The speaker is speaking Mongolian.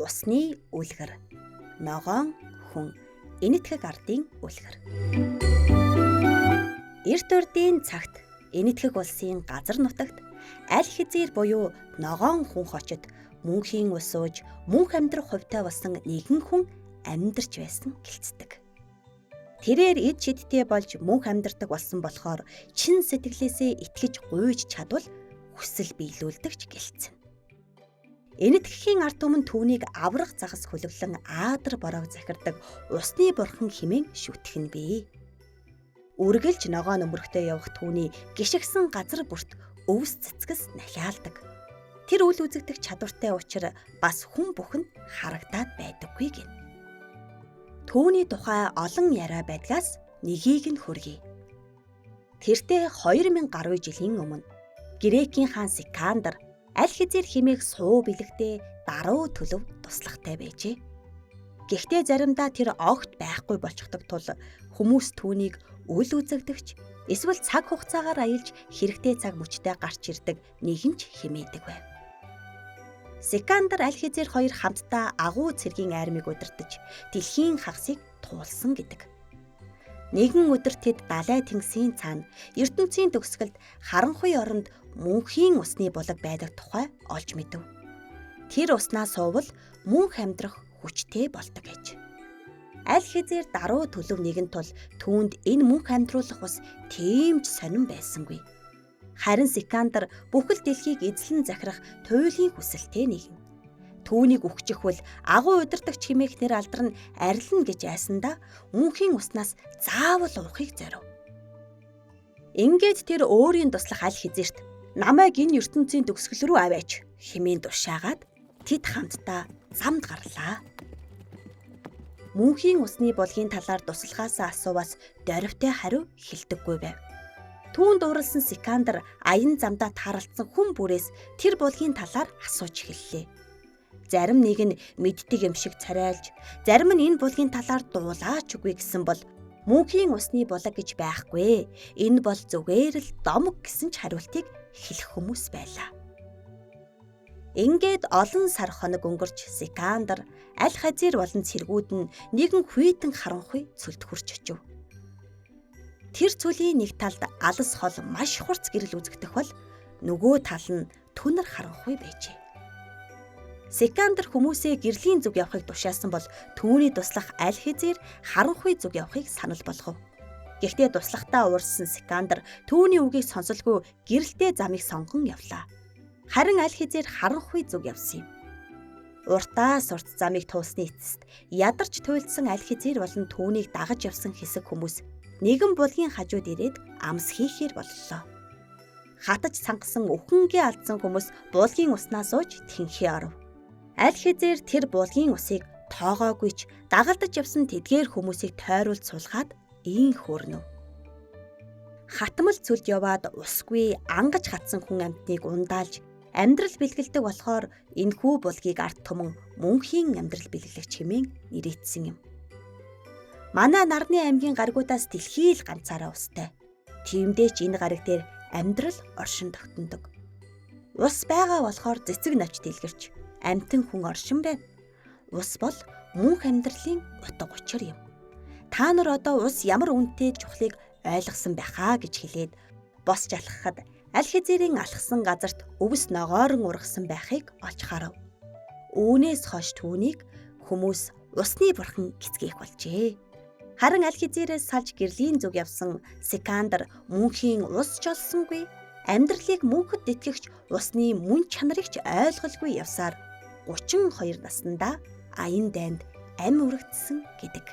Усны үлгэр. Ногоон хүн. Энэтхэг ардын үлгэр. Эрт урдын цагт Энэтхэг улсын газар нутагт аль хэзээр буюу ногоон хүн хочид мөнхийн ус ууж мөнх амьдрах хувьтай болсон нэгэн хүн амьдарч байсан гэлцдэг. Тэрээр эд шидтэй болж мөнх амьдардаг болсон болохоор чин сэтгэлээсээ итгэж гуйж чадвал хүсэл биелүүлдэгч гэлцэн. Энэтхэгийн ард түмэн түүнийг аврах загас хөлөвлөн аадар бороог захирдаг усны бурхан хэмээн шүтэх нь бий. Үргэлж ногоон өмөрхтөө явах түүний гიშгсэн газар бүрт өвс цэцгэс нахиалдаг. Тэр үл үзэгдэх чадвартай учир бас хүн бүхэнд харагдаад байдаггүй гин. Түүний тухай олон яриа байдгаас нэгийг нь хүргэе. Тэртээ 2000 гаруй жилийн өмнө Грекийн хаан Сикандр аль хэзээр хэмээх суу бэлэгтээ даруй төлөв туслахтай байжээ. Гэхдээ заримдаа тэр огт байхгүй болчихдог тул хүмүүс түүнийг үл үзэгдэгч эсвэл цаг хугацаагаар аялж хэрэгтэй цаг мөчтэй гарч ирдэг нэгэн ч хэмээдэг байв. Сикандр аль хэзээр хоёр хамтдаа агуу цэргийн армийг удирдах дэлхийн хагасыг туулсан гэдэг. Нэгэн өдөр тэд далай тэнгисийн цаана ертөнцийн төгсгөлд харанхуй оронд мөнхийн усны булаг байдаг тухай олж мэдэв. Тэр уснаа суувал мөнх амьдрах хүчтэй болдог гэж. Аль хэзээр даруй төлөв нэгэн тул түүнд энэ мөнх амьдруулах ус тийм ч сонин байсангүй. Харин Сикандр бүхэл дэлхийг эзлэн захирах туйлын хүсэлтэй нэгэн. Түүнийг үхчихвэл агуу удирдагч хэмээх нэр алдар нь арилна гэж айсандаа мөнхийн уснаас заавал уухыг зорив. Ингээд тэр өөрийн туслах аль хэзээрт намайг энэ ертөнцийн төгсгөл рүү аваач хэмээн тушаагаад тэд хамтдаа замд гарлаа. Мөнхийн усны булгийн талаар туслахаасаа асууваас дөрвтэй хариу хэлдэггүй байв. Түүнд дурлсан Сикандр аян замдаа тааралдсан хүн бүрээс тэр булгийн талаар асууж эхэллээ. Зарим нэг нь мэддэг юм шиг царайлж, зарим нь энэ булгийн талаар дуулаач үгүй гэсэн бол мөнхийн усны булаг гэж байхгүй. Энэ бол зүгээр л домог гэсэн ч хариултыг хэлэх хүмүүс байлаа. Ингээд олон сар хоног өнгөрч Сикандр аль хазир болон цэргүүд нь нэгэн хүйтэн харанхуй цөлд хүрч очив. Тэр цөлийн нэг талд алас хол маш хурц гэрэл үзэгдэх бол нөгөө тал нь түнэр харанхуй байжээ. Сикандр хүмүүсээ гэрлийн зүг явахыг тушаасан бол түүний туслах аль хэзээр харанхуй зүг явахыг санал болгов. Гэхдээ туслахтаа уурсан Сикандр түүний үгийг сонсолгүй гэрэлтэй замыг сонгон явлаа. Харин аль хэзээр харанхуй зүг явсан юм. Уртаас урт замыг туулсны эцэст ядарч туйлдсан аль хэзээр болон түүнийг дагаж явсан хэсэг хүмүүс нэгэн булгийн хажууд ирээд амс хийхээр боллоо. Хатаж цангасан өхөнгээ алдсан хүмүүс булгийн уснаа сууж тэнхээ оров. Аль хэзээр тэр булгийн усыг тоогоогүй ч дагалдаж явсан тэдгээр хүмүүсийг тойруулж сулгаад ийн хөөрнөв. Хатмал цөлд яваад усгүй ангаж хатсан хүн амьтныг ундаалж амьдрал бэлгэлдэг болохоор энэхүү булгийг ард түмэн мөнхийн амьдрал бэлгэлэгч хэмээн нэрийдсэн юм. Манай нарны аймгийн гаригуудаас дэлхий л ганцаараа устай. Тиймдээ ч энэ гариг дээр амьдрал оршин тогтнодог. Ус байгаа болохоор цэцэг навч дэлгэрч амьтан хүн оршин байна. Ус бол мөнх амьдралын утга учир юм. Та нар одоо ус ямар үнэтэй чухлыг ойлгосон байхаа гэж хэлээд босч алхахад аль хэзээрийн алхсан газарт өвс ногоорон ургасан байхыг олж харав. Үүнээс хойш түүнийг хүмүүс усны бурхан гисгээх болжээ. Харин аль хэзээрээс салж гэрлийн зүг явсан Сикандр мөнхийн ус ч олсонгүй, амьдралыг мөнхөд итгэгч усны мөн чанарыг ч ойлголгүй явсаар 32 наснда аян дайнд ам үрэгдсэн гэдэг.